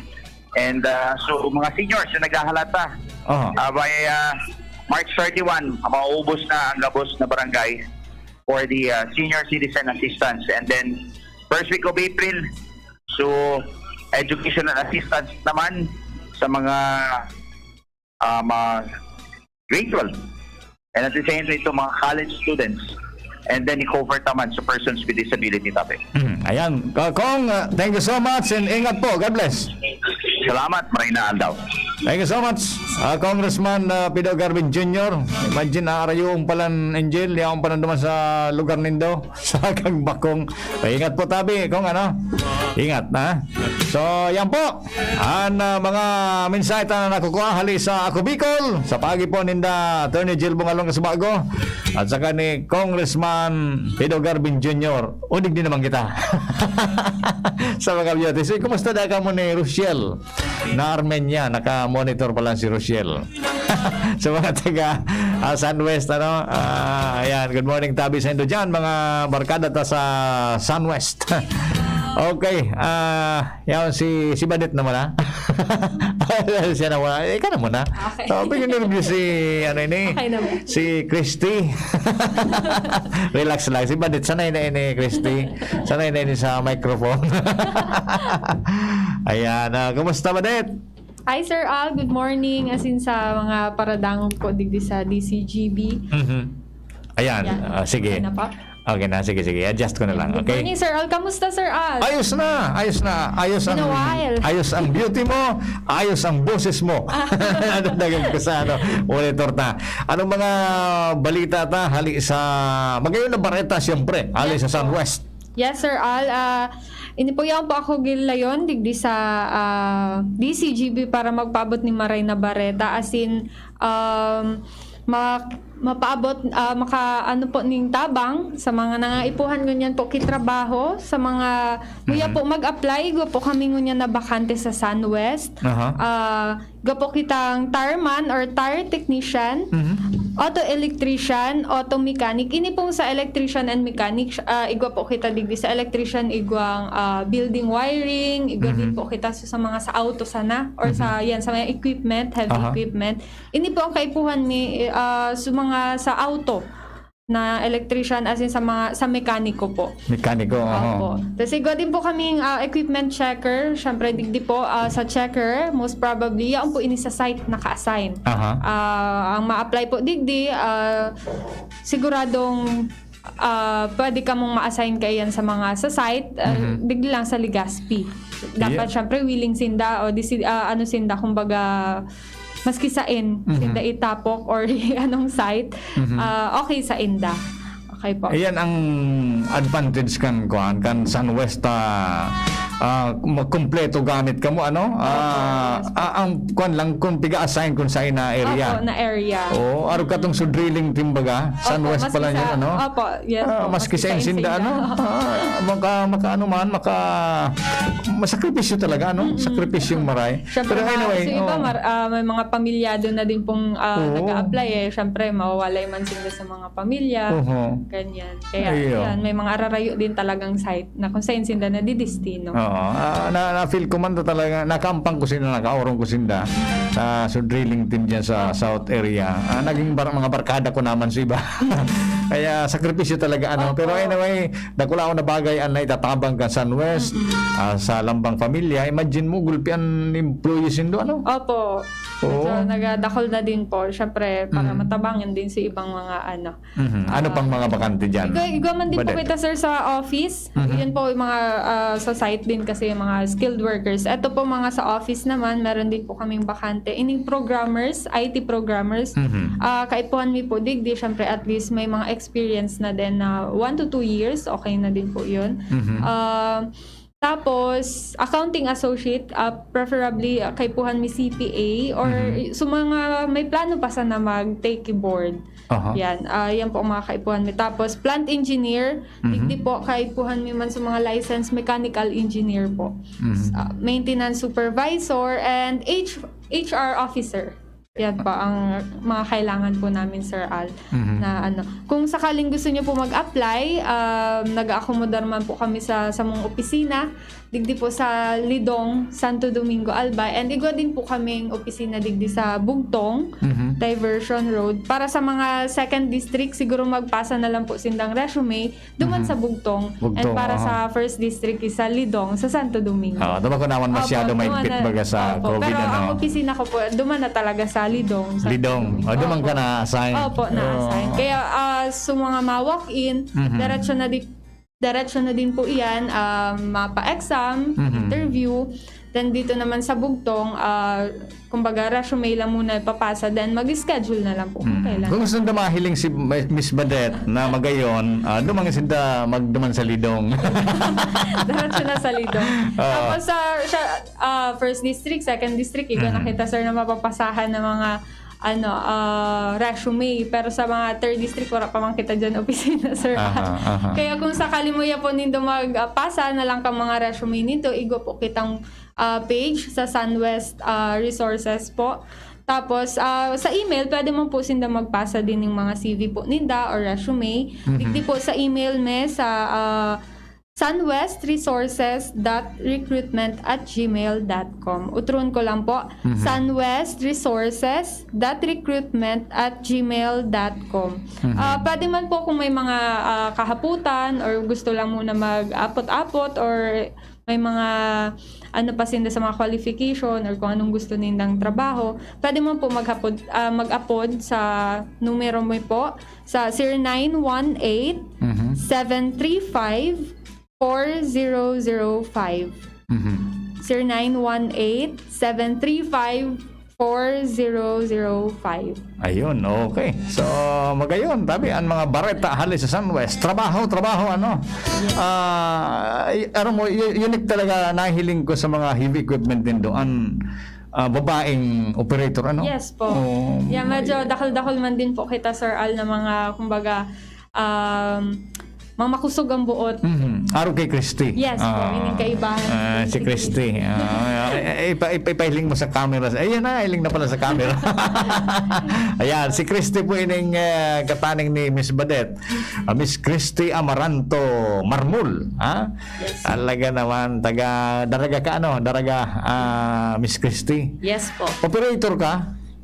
And, ah, so, mga seniors na naghahalata, Aha. ah, by, ah, March thirty-one, maubos na ang gabos na barangay. for the uh, senior citizen assistance. And then, first week of April, so educational assistance naman sa mga uh, mga grade twelve. And at the same time, ito mga college students. And then, i-cover naman sa persons with disability topic. Hmm, ayan. Ko- Kong, uh, thank you so much and ingat po. God bless. Salamat, maray na aldaw. Thank you so much, uh, Congressman uh, Pido Garvin Junior. Imagine, aarayo ang palan, Angel, di akong palan duman sa lugar nindo, sa Kagbakong. Ingat po tabi, kung ano. Ingat, ha? So, yan po. Ang uh, mga mensahe ta na nakukuha hali sa Ako Bicol, sa paagi po ninda Attorney Jill Bungalong Kasubago, at saka ni Congressman Pido Garvin Junior. Unig din naman kita. Sa mga beauty. So, kumusta na ka mo ni Rochelle? Na Armenia, naka-monitor pa lang si Rochelle. Sa mga taga ah, Sunwest, ano? Ah, ayan, good morning, tabi sa indo dyan, mga barkada ta sa Sunwest. Okay, ah, yan si si Badet naman, ha? Siya na muna. Ikaw na muna. Okay. So, medyo nervous si, ano ini? Okay naman. Si Christy. Relax lang. Si Badet, sanay na ini, Christy. Sanay na ini sa microphone. Ayan. Ah, kumusta, Badet? Hi, Sir Al. Good morning. As in, sa mga paradangog po digdi sa D C G B. Mhm. Ayan. Yan. Ah, sige. Okay na po? Okay na. Sige, sige. Adjust ko na lang. Good Okay? morning, Sir Al. Kamusta, Sir Al? Ayos na, ayos na, ayos ang Been a while. ayos ang beauty mo, ayos ang boses mo. Nadagdagan ko sa ano, monitor ta. Anong mga balita ta hali sa magayon na bareta siyempre, hali Yes sa po. Sunwest? Yes, Sir Al. Ah, ini po yan po ako gilayon digdi sa ah, D C G B para magpaabot ni Maray na Bareta. As in, um, ma- mapaabot, ah, maka, ano po, ning tabang sa mga nangaipuhan ngunyan po kitrabaho, sa mga muya Mhm. po mag-apply, igwa po kami ngunyan na bakante sa Sunwest. Aha. Ah, igwa po kitang tireman or tire technician, Mhm. auto electrician, auto mechanic. Ini pong sa electrician and mechanic, ah, igwa po kita digdi sa electrician, igwang ah, building wiring, igwa din Mhm. po kita sa, sa mga sa auto sana or sa yan sa mga equipment, heavy Aha. equipment. Ini po ang kaipuhan ni ah, sa mga sa auto na electrician, as in sa mga sa mekaniko po. Mekaniko, Opo. oho. Tapos igwa din po kaming ah, equipment checker. Siyempre, digdi po ah, sa checker, most probably, yaon po ini sa site naka-assign. Aha. Ah, ang ma-apply po digdi, ah, siguradong ah, pwede ka mong ma-assign kaiyan sa mga sa site, ah, Mhm. digdi lang sa Legazpi. Dapat, Yeah. syempre, willing sinda o di si, ah, ano sinda, kumbaga, maski sain, Mhm. sinda itapok or anong site, Mhm. ah, okay sa inda. Okay po. Ayan ang advantage kan kuan kan Sunwest, ah, ah, ma- kompleto gamit kamo, ano? Ah, yes po. ah, ang kuan lang kung piga-assign kun sa na area. Opo, na area. Oh, arog katong sa drilling team baga, Opo, Sunwest maski pala sa- yun, ano? Opo, yes. Ah, maski sa Insinda. Insinda, ano? Ah, maka, maka ano man, maka masakripisyo talaga, ano? Sakripisyong maray. Siyempre, Pero mga- anyway, so iba, oh. mar- ah, may mga pamilyado na din pong ah, Oo. nag-a-apply eh. Siyempre, mawawalay man sila sa mga pamilya. Oho. Ganyan. Kaya, Ayun. yan, may mga ararayo din talagang site na kung saan sila nadidistino. Oo. Ah, na, na-feel ko man to talaga, nakampang ko sinda, nakaorong ko sinda sa so drilling team dyan sa South area. Ah, naging bar- mga barkada ko naman sa iba. Kaya sakripisyo talaga, ano. Opo. Pero anyway, dakula ako na bagay ang naitatabang kan Sunwest ah, sa lambang pamilya. Imagine mo, gulpi ang employees nindo, ano? Opo. Oo. So, nagadakol na din po. Siyempre, para Mm. matabangan din sa ibang mga ano. Mhm. Ano pang mga bakante dyan? Igwa, igwa man din po Badet. kita, sir, sa office. Mhm. Yun po yung mga ah, sa site din kasi yung mga skilled workers. Ito po mga sa office naman, meron din po kaming bakante. Ining programmers, I T programmers, Mhm. ah kaipuhan mi po, digdi, syempre at least may mga experience na din na one to two years, okay na din po yun. Mhm. Ah, tapos, accounting associate, ah, preferably ah, kaipuhan mi C P A or Mhm. sa mga may plano pa sana mag-take board. Aha. Yan, ah, yan po ang mga kaipuhan mi. Tapos, plant engineer, Mhm. digdi po, kaipuhan mi man sa mga licensed mechanical engineer po. Mhm. Ah, maintenance supervisor, and H- H R officer. Yan po ang mga kailangan po namin, Sir Al. Mhm. Na ano, kung sakaling gusto niyo po mag-apply, um, nag-aakomodar man po kami sa sa mga opisina. digdi po sa Lidong, Santo Domingo, Albay. And igwa din po kaming opisina digdi sa Bugtong, Mhm. Diversion Road. Para sa mga second district, siguro magpasa na lang po sindang resume duman Mhm. sa Bugtong. Bugtong, And para aha. sa first district is sa Lidong, sa Santo Domingo. Ah, diba ko naman masyado Opo, may duman bit na- baga sa opo, COVID, pero ano? ang opisina ko po, duman na talaga sa Lidong. Sa Lidong. O, duman Opo. ka na-assign. Opo, na-assign. Oh. Kaya ah, sa mga ma-walk-in, Mhm. diretso na di diretso na din po iyan, ah, mapa-exam, Mhm. interview. Then dito naman sa Bugtong, ah, kumbaga resume lang muna ipapasa, then mag-schedule na lang po kung Mm. kailan. Kung gusto nyo mahiling si Miss Badet na magayon, ah, duman sinda magduman sa Lidong. Diretso na sa Lidong. Ah. Tapos sa siya, ah, first district, second district, iba na Mhm. kita, sir, na mapapasahan ng mga ano, ah, resume. Pero sa mga third district, wala pa man kita dyan opisina, sir. Aha, aha. Kaya kung sakali mo ya po nindo magpasa na lang ka mga resume nito, igwa po kitang ah, page sa Sunwest ah, Resources po. Tapos, ah, sa email, pwede mo po sinda magpasa din yung mga C V po ninda or resume. Mhm. Digdi po sa email me sa ah, sunwestresources.recruitment@gmail.com. Utron ko lang po, Mhm. sunwestresources.recruitment@gmail.com. Mhm. Ah, pwede man po kung may mga ah, kahaputan or gusto lang muna mag-apot-apot or may mga ano pa sinda sa mga qualification or kung anong gusto nindang trabaho, pwede man po maghapod, ah, mag-apod sa numero mo po sa zero nine one eight, Mhm. seven three five, four zero zero five. Mhm. Zero nine one eight, seven three five, four zero zero five. Ayun, okay. So, magayon, tabi, ang mga bareta hali sa Sunwest. Trabaho, trabaho, ano? Ah, y- ano mo, y- unique talaga nahiling ko sa mga heavy equipment din doon. Ah, babaeng operator, ano? Yes po. Oh, Yeah, medyo dakol-dakol man din po kita, Sir Al, na mga, kumbaga, um, mga makusog ang buot. Mhm. Arog kay Christy. Yes po, Ah. yun yung kaibahan. Ah, si Christy. Ah, eh, eh, ipa- ipa- ipahiling mo sa camera. Ayan na, hiling na pala sa camera. Ayan, si Christy po ining eh, kataning ni Miss Badet. Ah, Miss Christy Amaranto Marmol. Ha? Yes. Talaga naman, taga Daraga ka, ano? Daraga, ah, Miss Christy. Yes po. Operator ka?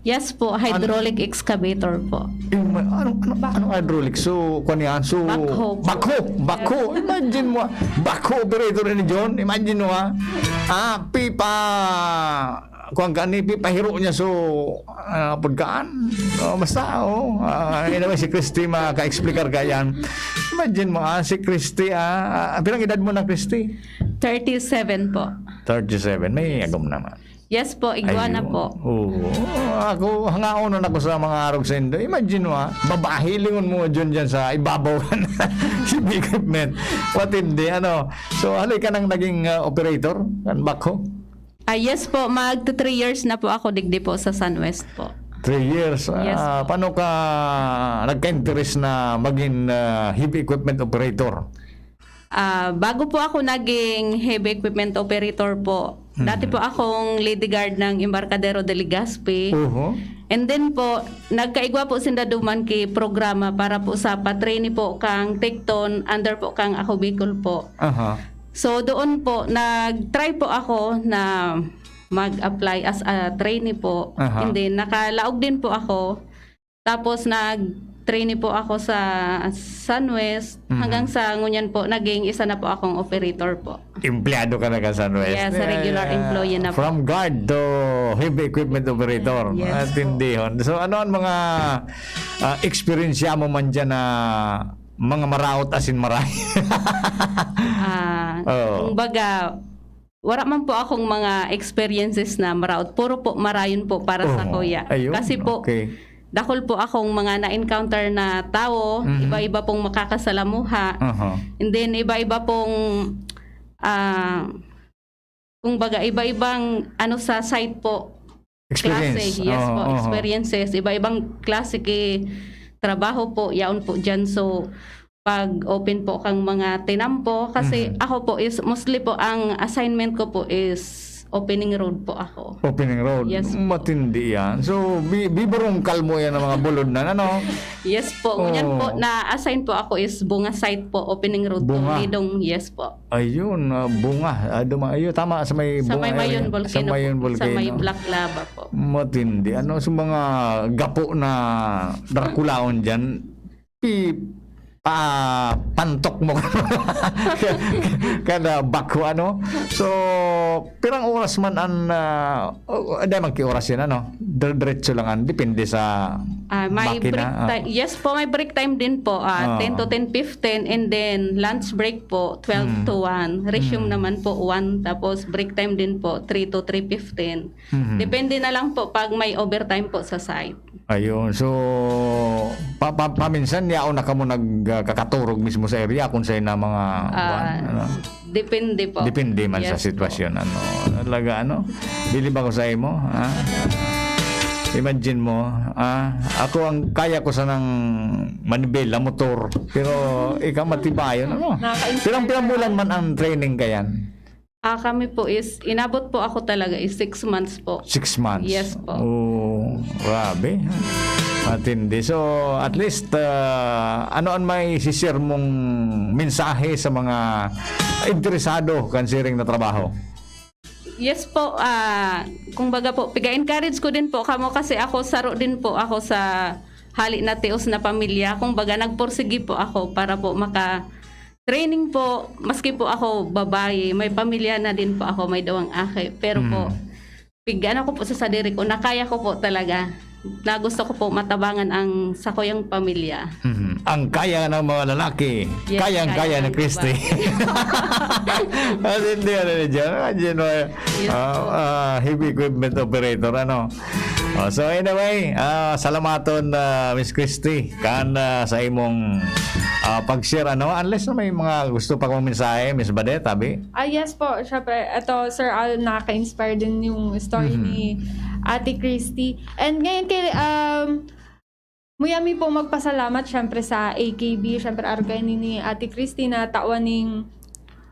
Yes po, hydraulic excavator po. Yung, ano, ano, ano hydraulic? So, kwan yan? So, Backhoe po. Backhoe. Backhoe. Imagine mo, ah. Backhoe operator ni John. Imagine mo, ha? Ah, pipa, kwan ka ni, pipahiro niya. So, ah, pagkaan. Oh, basta, oh. Ah, anyway, si Christy, maka-explicar ka yan. Imagine mo, ah, si Christy, ah, ah, pilang edad mo na, Christy? Thirty-seven po. Thirty-seven. May agom naman. Yes po, iguana Ayun. po. Oo. Ako, hangaon na ako sa mga arog sa indo. Imagine mo, ha? Babae, lingon mo dyan, dyan sa ibabaw. Heavy equipment. Matindi, ano? So, hali ka nang naging ah, operator? Kan backhoe? Ah, yes po, mag three years na po ako digdi po sa Sunwest po. Three years. Yes Ah, po. Paano ka nagka-interest na maging ah, heavy equipment operator? Ah, bago po ako naging heavy equipment operator po, Mhm. dati po akong lady guard ng Embarcadero de Legazpi. Oho. And then po, nagkaigwa po sinda duman ki programa para po sa patrainee po kang Tecton under po kang Ako Bicol po. Aha. So doon po, nag-try po ako na mag-apply as a trainee po. Aha. And then, nakalaog din po ako. Tapos nag-trainee po ako sa Sunwest. Mhm. Hanggang sa ngunyan po, naging isa na po akong operator po. Empleyado ka na ka sa Sunwest. Yes, regular Eh, employee na po. From guard to heavy equipment operator. Yes po. Matindihon. So ano ang mga ah, experience mo man dyan na mga maraot asin maray? Ah, Oo. Kumbaga, wala man po akong mga experiences na maraot. Puro po marayon po para sa Oo. kuya. Ayun, Kasi po, okay. dakol po akong mga na-encounter na tao, Mhm. iba-iba pong makakasalamuha. Aha. And then, iba-iba pong, ah, kumbaga, iba-ibang ano sa site po. Experience. Klase, yes Oo, po, oo. Experiences. Iba-ibang klase ki trabaho po, yaon po dyan. So, pag open po kang mga tinampo, kasi Mhm. ako po is, mostly po, ang assignment ko po is Opening Road po ako. Opening Road. Yes po. Matindi yan. So, bi- biburungkal mo yan ng mga bulod na, ano? Yes po. Ngunyan Oh. po, na-assign po ako is Bunga site po, Opening Road Bunga. po, Lidong. Yes po. Ayun, ah, Bunga. Ah, duma- ayun, tama, sa may Sa Bunga may Mayon area. Volcano Sa Mayon po. Volcano. Sa may Black Lava po. Matindi. Ano, sa mga gapo na Draculaon dyan, i- pa pantok mo kada bako, ano. So, pirang oras man ang, ah, oh, hindi, magkiuras yan, ano. Dire-diretso lang ang, depende sa Ah, may makina, break ah. time. Yes po, may break time din po. Ah, Ah. ten to ten fifteen, and then lunch break po, twelve Hmm. to one. Resume Hmm. naman po, one. Tapos break time din po, three to three fifteen. Mhm. Depende na lang po pag may overtime po sa site. Ayun. So, pa, pa, paminsan, yaon na kamo nagkakaturog mismo sa area kung sa'yo na mga, Ah, kuwan, ano? Depende po. Depende man sa Yes po. sitwasyon. Ano, talaga, ano? Bilib ako sa imo, ha? Imagine mo, ah, ako ang kaya ko sanang manibela, motor, pero ikaw matibayon, ano? Nakaka-inspire. Pirang, pirang bulan man ang training ka yan? Ah, kami po is, inabot po ako talaga is six months po. Six months? Yes po. Oh, grabe. Matindi. So, at least, ah, ano ang may share mong mensahe sa mga interesado kan siring na trabaho? Yes po, ah, kumbaga po, piga-encourage ko din po kamo kasi ako, saro din po ako sa hali na tios na pamilya. Kumbaga, nagpursigi po ako para po maka-training po. Maski po ako babae, may pamilya na din po ako, may duwang aki. Pero po, Mm. pig-, ano ko po sa sadiri ko, na kaya ko po talaga, na gusto ko po matabangan ang sakuyang pamilya. Mhm. Ang kaya ng mga lalaki, Yes, kayang-kaya kaya ni ng Christy. babae. At hindi, ano ni John? Imagine mo, Yes, ah, po. ah, heavy equipment operator, ano? Oh, so anyway, ah, salamaton, ah, Miss Christy, kan, ah, sa imong, ah, pag-share, ano? Unless na may mga gusto pa kong mensahe, Miss Badet, tabi? Ah, yes po. Siyempre, ito, Sir Al, nakaka-inspire din yung story Mhm. ni Ate Christy. And ngayon, kay, um, muya mi po magpasalamat, siyempre, sa A K B, siyempre, arog kaini ni Ate Christy na tawan ning,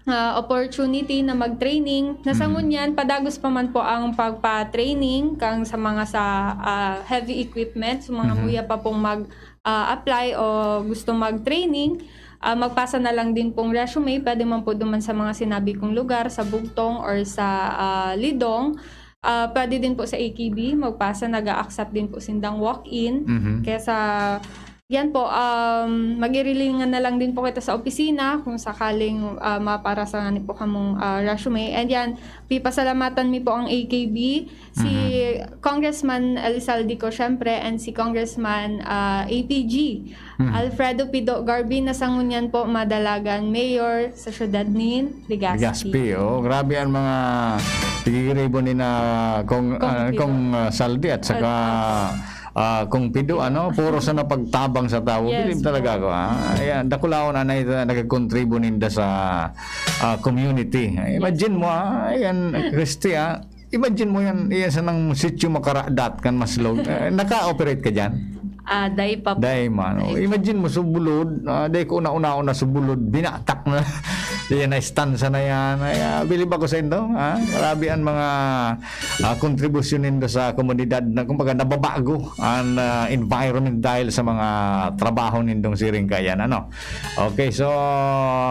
ah, opportunity na mag-training. Na sa Mhm. ngunyan, padagos pa man po ang pagpa-training kang sa mga sa, ah, heavy equipment, sa mga Mhm. muya pa pong mag, ah, apply o gusto mag-training. Ah, magpasa na lang din pong resume. Pwede man po duman sa mga sinabi kong lugar, sa Bugtong or sa, ah, Lidong. Ah, pwede din po sa A K B, magpasa, nag-a-accept din po sindang walk-in. Mhm. Kaya sa, yan po, um, magirilingan na lang din po kita sa opisina kung sakaling, ah, maparasangan po kamong, ah, resume. And yan, pipasalamatan mi po ang A K B, si Mhm. Congressman Elizalde Co, syempre, and si Congressman, ah, A P G. Mhm. Alfredo Pido Garvin, na sa ngunyan po madalagan mayor sa siyudad nin Legazpi. Legazpi, oh, grabe ang mga tigigiribo ni na kung, Kung ah, Pido. kung, ah, Saldi at saka, ah, kung Pido, ano, puro sa napagtabang sa tao. Yes, Bilib po. Talaga ako, ah. Ayan, dakulaon anay na nagkakontribo ninda sa, ah, community. Imagine mo, ah, ayan, Christy, ah. Imagine mo yan, iyan sa nang sitio makaradat kan Maslog. Eh, naka-operate ka dyan? Ah, dai pa po. Dai man. Oh, imagine mo, subulod, ah, dai ko una-una-una subulod, binatak na. Yan na, estansa na yan. Ay, ah, bilib ako sa indo, ha? Grabe ang mga, ah, kontribusyon nindo sa komunidad na, kumbaga, nababago ang, ah, environment dahil sa mga trabaho nindong siring kayan, ano? Okay, so,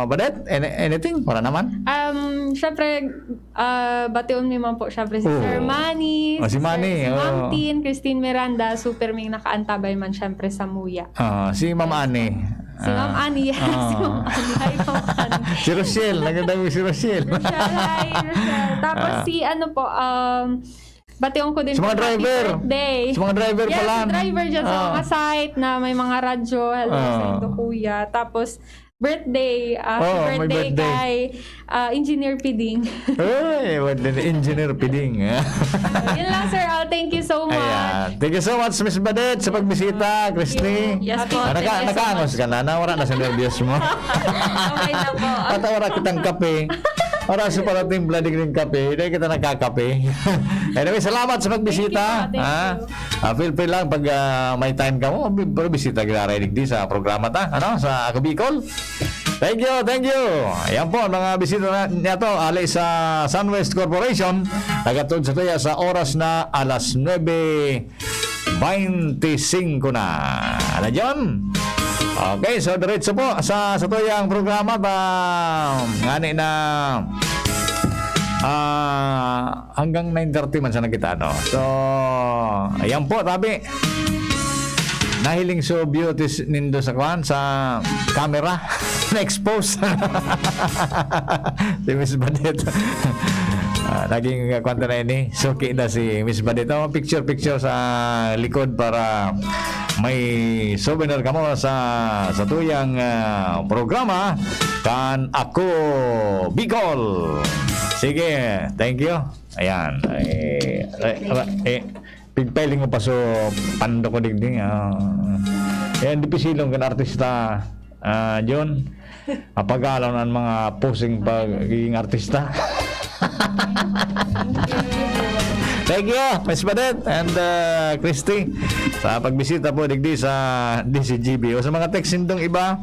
Badet, any- anything? Wala naman? Um, syempre, ah, bation mi man po, syempre, si Oo. Sir Manny, Oh, si Sir- Manny, si oo. Ma'am Tin, Christine Miranda, super ming nakaantabay man, syempre, sa Muya. Ah, si Ma'am Annie. Si Ma'am Ah, Annie, yes, si ah. Ma'am Annie. Hi, Ma'am Annie. Si Rochelle, nagandang si Rochelle. Rochelle, hi, Rochelle. Tapos Ah. si ano po, um, bation ko din Sa po, mga happy driver. birthday. Sa mga driver Yes, pala. si driver dyan sa Ah. mga site na may mga radyo. Hello Ah. sa indo, kuya. Tapos, birthday. Ah, Oh, happy may birthday, birthday. kay ah, Engineer Piding. Ay, what the engineer piding. Yun lang, Sir Al. Thank you so much. Ayan. Thank you so much, Miss Badet, sa pagbisita, Christy. Yes po. Ah, naka, Thank you so nakaangos much. Ka na, nawara na sa nervyos mo. Okay na po. At wala kitang kape. Oras sa pala timpla, digring kape. Hindi kita nagkakape. Anyway, salamat sa pagbisita. Thank you po, thank Ha? you. Ah, feel free lang pag ah, may time ka mo, pero bisita kita digdi sa programa ta, ano, sa Ako Bicol. Thank you, thank you. Ayan po, mga bisita na, niya to, ali sa Sunwest Corporation. Nagatod sa tuya sa oras na alas nuebe veinticinco na. Ano, John? Okay, so diretso po sa, sa tuyang programa. Ta, ngani na, ah, hanggang nine thirty man sana kita, no? So, ayan po, tabi. Nahiling so beauties nindo sa kwan, sa camera. Na-expose. Si Miss Badet. Ah, naging, ah, kwan ta na ini. Suki na si Miss Badet. Oh, picture, picture sa likod para may souvenir kamo sa, sa tuyang, ah, programa kan Ako Bicol. Sige, thank you. Ayan. Eh, eh, eh, pigpailing mo pa so pando ko digdi. Ah. Ayan, dipisilong kan artista, ah, John. Apagalaw na ang mga posing pagiging artista. Thank you, Miss Badet and, uh, Christy, sa pagbisita po digdi sa D C G B. O sa mga text nindong iba,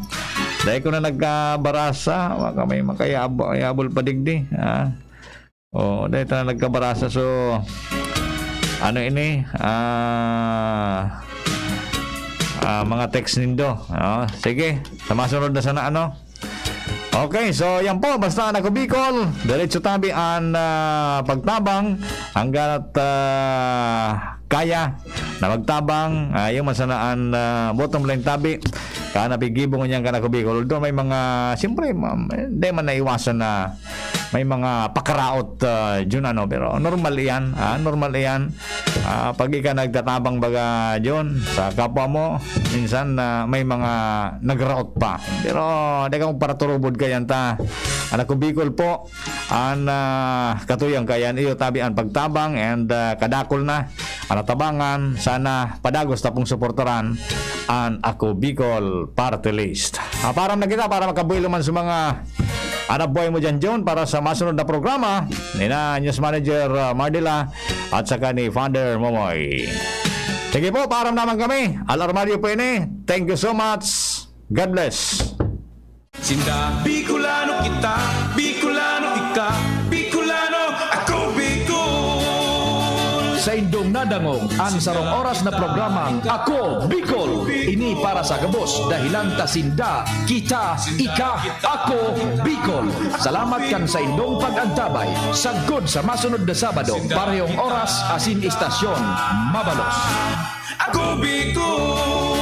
dahil ko na nagkabarasa, baka may makayabo-, yabol pa digdi, ha? O, dahil na nagkabarasa. So, ano ini? Ah, ah, mga text nindo. Oh, sige, sa masunod na sana, ano? Okay, so yan po. Basta Ako Bicol, diretso tabi an, ah, pagtabang hanggat, ah, kaya na magtabang. Ah, yung man sana an, ah, bottom line tabi. Kana pigibo ngunyan kan Ako Bicol. Although may mga, siyempre, ma-, hindi man naiwasan na may mga pakaraot, ah, Jun, ano, pero normal iyan, ah, normal iyan. Ah, pag ika nagtatabang baga, Jun, sa kapwa mo, minsan, ah, may mga nagraot pa. Pero di ka magparaturubod kayan ta. An Ako Bicol po, an, ah, katuyang kayan iyo tabi an pagtabang and, ah, kadakol na an atabangan. Sana padagos ta pong suportaran an Ako Bicol Party List. Ah, param na kita para makabuelo man sa mga hanap buhay mo dyan, John, para sa masunod na programa ni na News Manager, ah, Mardila at saka ni Father Momoy. Sige po, param naman kami. Al Armario po ini. Thank you so much. God bless. Sinda, Bicolano kita, Bicolano ika, Bicolano ako, Bicol. Saindong nadangog an sarong oras na programang Ako Bicol. Ini para sa gabos, dahelan ta sinda, kita, ika, ako, Bicol. Salamat kan saindong pag-antabay. Sagkod sa masunod na Sabado, parehong oras asin istasyon, mabalos. Ako, Bicol.